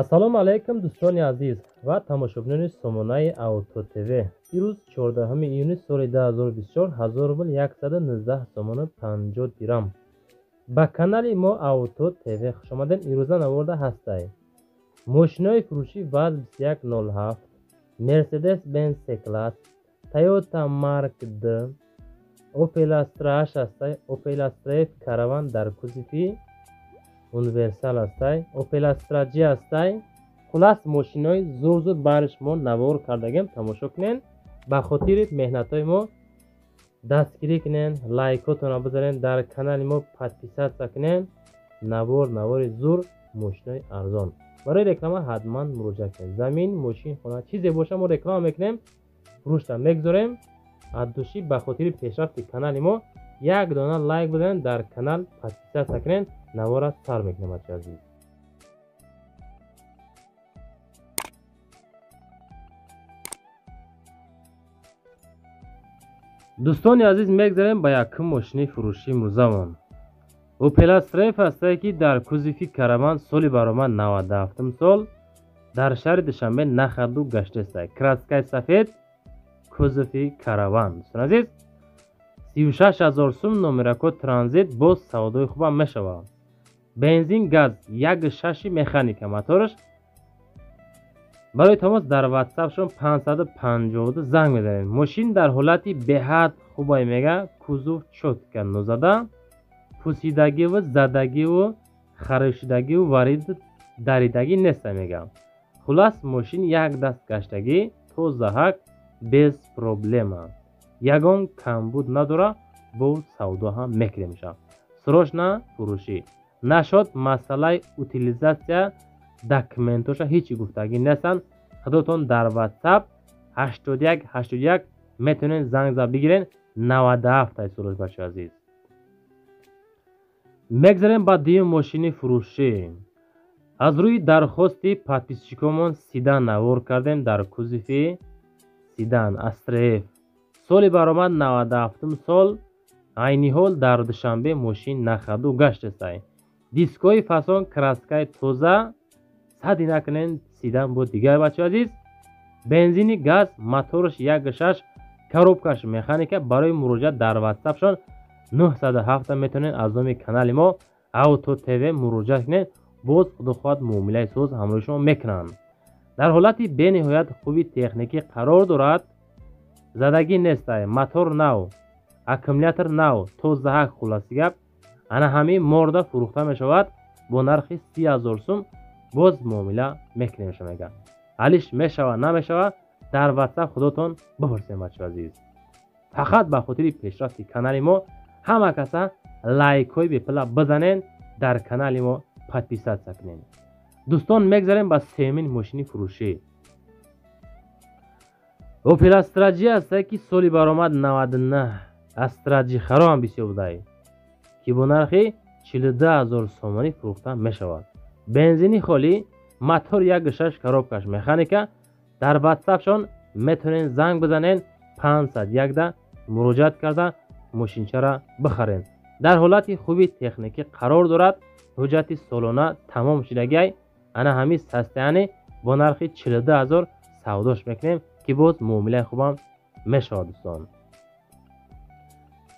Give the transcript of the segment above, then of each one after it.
Ассалому алайкум, дӯстони азиз ва тамошобинони сомонаи Авто ТВ. Ирӯз 14 июни соли 2024, 1000 рубл 119 сомону 50 дирам. Ба канали мо Авто ТВ хушомадем. Ирӯза наворда ҳастай мошинои фурӯшӣ ВАЗ 2107, Мерседес Бенз С класс, Тойота Марк Д, Опел Астра H ҳастай, Опел Астра F Караван дар кузови универсал ҳастай, Опел Астра G ҳастай. Хулас, мошинои зур зур бари шумо навор кардагем, тамошо кунен. Ба хотири меҳнатҳои мо дастгирӣ кунен, лайкотонро бизанен, дар канали мо подписаться кунен. Навор навори зур, мошинои арзон. Барои реклама ҳатман муроҷиат кунед. Замин, мошин, хона, чизе боша, мо реклама мекунем, фурӯшта мегузорем. От души ба хотири пешрафти канали мо як дона лайк бизанед, дар канал подписаться кунед. Навора сар мекунем, бачаи азиз. Дӯстони азиз, мегзарем ба якум мошини фурӯшии имрӯзамон. Опел Астра F ҳастае, ки дар кузови караван, соли баромад 97 сол, дар шаҳри Душанбе на ходу гаштестай. Краскаи сафед, кузови караван. Дӯстони азиз, 36 000 сум, номерако транзит, боз савдои хубам мешавад. Бензин, газ, 1,6 механика мотораш. Барои тамос дар ватсапшон 552 занг мезанед. Мошин дар ҳолати беҳад хубай мега, кузов чётко нозада, пусидагиву задагиву харишидагиву варид даридагӣ неста мега. Хулас, мошин як даст гаштагӣ, тозаҳак, без проблема, ягон камбуд надора. Бо савдо ҳам мекунем меша. Срочно фурӯшӣ нашод. Масъалаи утилизация, документоша ҳечи гуфтагӣ нестанд. Худотон дар ватсап 81 81 метавонед занг зад бигирен. 97 ай солош, бачаи азиз. Мегзарем ба дуюм мошини фурӯшӣ. Аз рӯи дархости подписчикомон седан навор кардем, дар кузови седан Астра F, соли баромад 97 сол. Айни ҳол дар Душанбе мошин на ходу гаштестай. Дискои фасон, краскаи тоза, сади накунен, седан бо дигар, бачаи азиз. Бензини газ, мотораш 1,6, коробкаш механика. Барои муроҷиат дар ватсапшон 907 метавонед аз номи канали мо Авто ТВ муроҷиат кунед. Боз худо хоҳад муомилаи соз ҳамроҳи шумо мекунанд. Дар ҳолати бениҳоят хуби техникӣ қарор дорад, задагӣ нестай, мотор нав, аккумулятор нав, тозаҳак. Хулоси гап, ана ҳамин морда фурӯхта мешавад бо нархи 30 000 сум. Боз муомила мекунем шумо мега. Алиш мешава, намешава, дар ватсап худотон бипурсем, бачаи азиз. Фақат ба хотири пешрафти канали мо ҳама каса лайкҳои бепула бизанен, дар канали мо подписаться кунед. Дӯстон, мегзарем ба сеюмин мошини фурӯшӣ. Опел Астра G ҳастае, ки соли баромад 99. Астра G харо ҳам бисёр будай, ки бо нархи 42 000 сомонӣ фурӯхта мешавад. Бензини холӣ, мотор 1,6, коробкаш механика. Дар ватсапшон метавонед занг бизанед, 501 муроҷиат карда мошинчара бихаред. Дар ҳолати хуби техникӣ қарор дорад, ҳуҷҷати солона тамом шудагиай. Ана ҳамин состояние бо нархи 42 000 савдош мекунем, ки боз муомилаи хубам мешавад, дӯстон.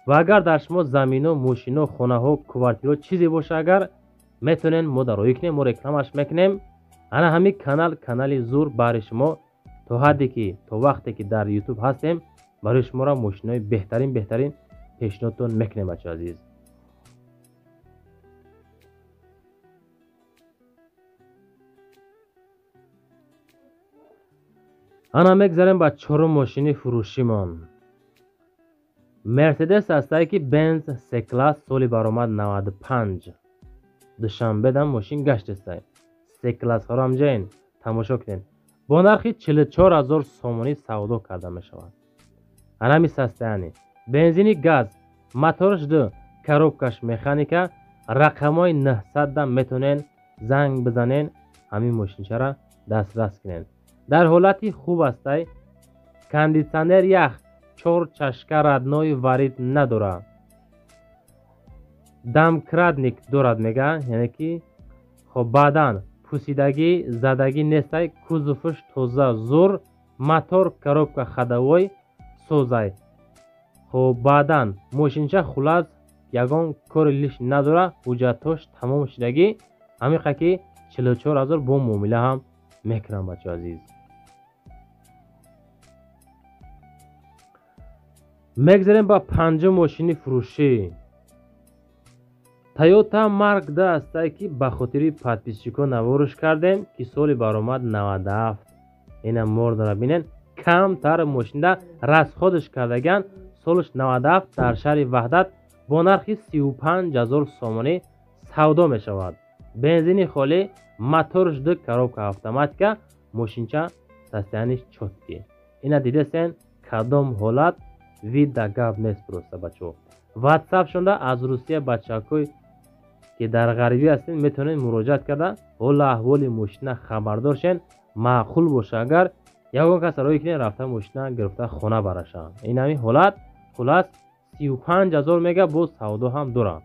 Ва агар дар шумо замино, мошино, хонаҳо, квартираҳо, чизе боша, агар метавонед, мо дароӣ кунем, мо рекламаш мекунем. Ана ҳамин канал канали зур баҳри шумо. То ҳадде ки, то вақте ки дар Ютуб ҳастем, барои шуморо мошинои беҳтарин беҳтарин пешниҳодтон мекунем, бачаи азиз. Ана мегзарем ба чорум мошини фурӯшимон. Мерседес ҳастае, ки Бенз С класс, соли баромад 95, Душанбедам мошин гаштестай. С классҳоро ҳамҷаин тамошо кунед. Бо нархи 44 000 сомонӣ савдо карда мешавад. Анами состояние, бензини газ, мотораш ду, коробкаш механика. Рақамҳои 900 метавонед занг бизанен, ҳамин мошинчара дастрас кунед. Дар ҳолати хуб ҳастай, кондитсионер ях, чор чашка родной, варид надорад, домкратник дорад мега, яъне ки хоб баъдан Пусидагӣ, задагӣ нестай, кузовш тоза, зур, мотор, коробка ходовой созай. Хоб, баъдан мошинча хулас ягон кори лиш надора, ҳуҷҷатҳош тамом шудагӣ. Ҳамиқа ки 44 000 бо муомила ҳам мекунам, бачаҳо азиз. Мегзарем ба панҷум мошини фурӯшӣ. Тойота Марк 2 ҳастае, ки ба хотири подписчикҳо наворш кардем, ки соли баромад 97. Ина мордара бинен, камтар мошинда расходш кардаган. Солш 97, дар шаҳри Ваҳдат бо нархи 35 000 сомонӣ савдо мешавад. Бензини холӣ, моторш ду, коробка автоматика, мошинча состояниш чёткий. Ина дидесен, кадом ҳолат, вида гап нест просто, бачаҳо. Ватсап шонда аз Русия бачакҳои ки дар ғарибӣ ҳастед, метавонед муроҷиат карда, ҳолу аҳволи мошина хабардор шен. Маъқул боша агар, ягон кас роҳӣ кунед, рафта мошина гирифта хона барашанд. Ин ҳамин ҳолат. Хулас, 35 000 мега, боз савдо ҳам дорам.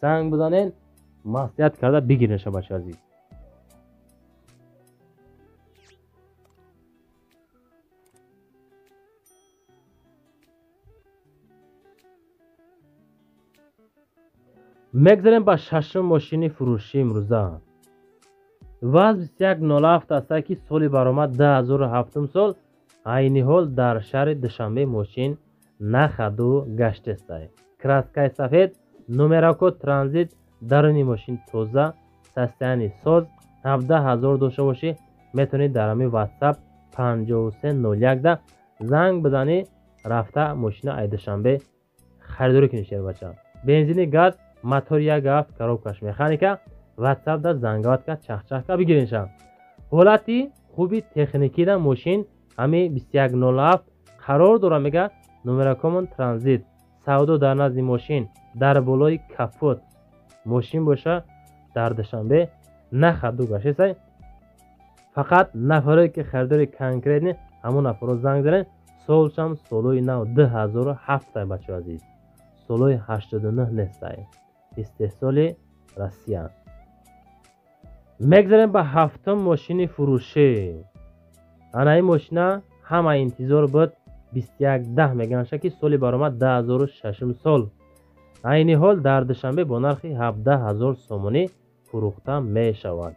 Занг бизанед, маслиҳат карда бигиренша, бача азиз. Мегзарем ба шашум мошини фурӯшӣ имрӯза. ВАЗ 2107 аста, ки соли баромад 2007 сол. Айни ҳол дар шаҳри Душанбе мошин на ходу гаштестай. Краскаи сафед, номерако транзит, даруни мошин тоза, состояни соз. 17 000 дошта бошӣ, метавонед дар ҳамин ватсап 5301 да занг бизанӣ, рафта мошина ай Душанбе харидорӣ кунӣ, шербача. Бензини, газ, мотор 1,7, коробкаш механика. Ватсап да занговать ка, чахчах ка бигиренша. Ҳолати хуби техникида мошин ҳами 2107 қарор дора, мега, номеракомон транзит. Савдо дар назди мошин, дар болои капот мошин боша, дар Душанбе на ходу гаштесай. Фақат нафарое ки харидори конкретный, ҳамон нафарро занг занед. Солшам солҳои нав 2007, бачаҳо азиз, солҳои 89 нестай. Истеҳсоли Россия. Мегзарем ба ҳафтум мошини фурӯшӣ. Ана ин мошина ҳама интизор буд. 2110 меганша, ки соли баромад 2006 сол. Айни ҳол дар Душанбе бо нархи 17 000 сомонӣ фурӯхта мешавад.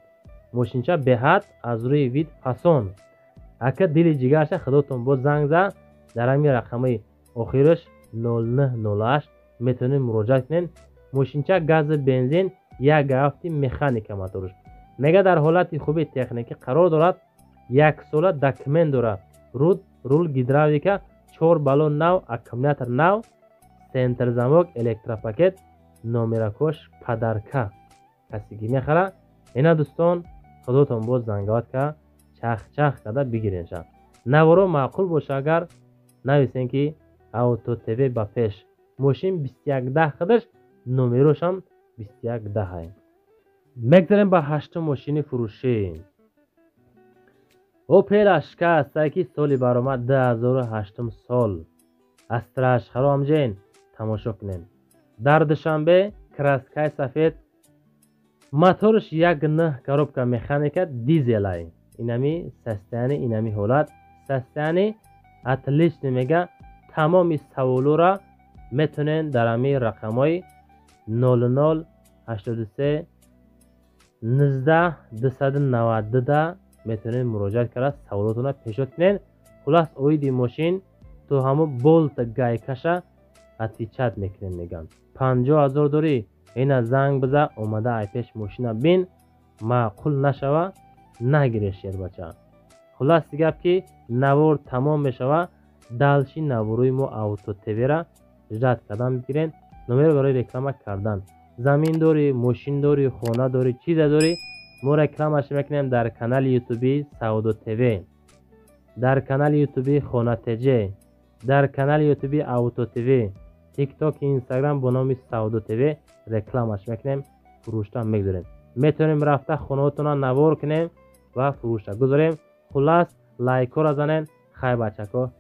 Мошинча беҳад аз рӯи вид фасон. Ака дили ҷигарша, худотон боз занг зад, дар ҳамин рақамаи охираш 0908 метавонед муроҷиат кунед. Мошинча гази, бензин, 1,7 механика моторш. Мега, дар ҳолати хуби техникӣ қарор дорад, яксола документ дорад, рул гидравлика, чор баллон нав, аккумулятор нав, центр замок, электропакет, номеракош подарка. Касе ки мехара, ина дӯстон, худотон боз занговать ка, чахчах карда бигиренша. Наворо маъқул боша агар, нависен ки Авто ТВ ба пеш. Мошин 2110 худаш, номерошам 2110. Мегзарем ба ҳаштум мошини фурӯшӣ. Опел Ашка ҳастае, ки соли баромад 2008 сол. Астраш харомҷен тамошо кунем. Дар Душанбе, краскаи сафед, моторш 1,9, коробка механика, дизелай. Инами состояни, инами ҳолат, состояни отличный мега. Тамоми саволура метавонед дар ҳамин рақамҳои 00 83 19 292 да метавонед муроҷиат карда, саволотонро пешниҳод кунед. Хулас, оиди мошин то ҳамо болта гайкаша отвечать мекунем, мегӯям. 50 000 дорӣ, ина занг биза, омада ай пеш мошина бин, маъқул нашава, нагире, шербача. Хуласи гап, ки навор тамом мешава. Дальше наворои мо Авто ТВра ждать кардан бигирен. Номер барои реклама кардан: замин дорӣ, мошин дорӣ, хона дорӣ, чизе дорӣ, мо рекламаш мекунем дар канали ютуби Савдо ТВ, дар канали ютуби Хона Тҷ, дар канали ютуби Авто ТВ, Тикток, Инстаграм бо номи Савдо ТВ рекламаш мекунем, фурӯшта мегузорем. Метавонем рафта хонаотонро навор кунем ва фурӯшта гузорем. Хулас, лайкҳоро занен. Хай, бачако.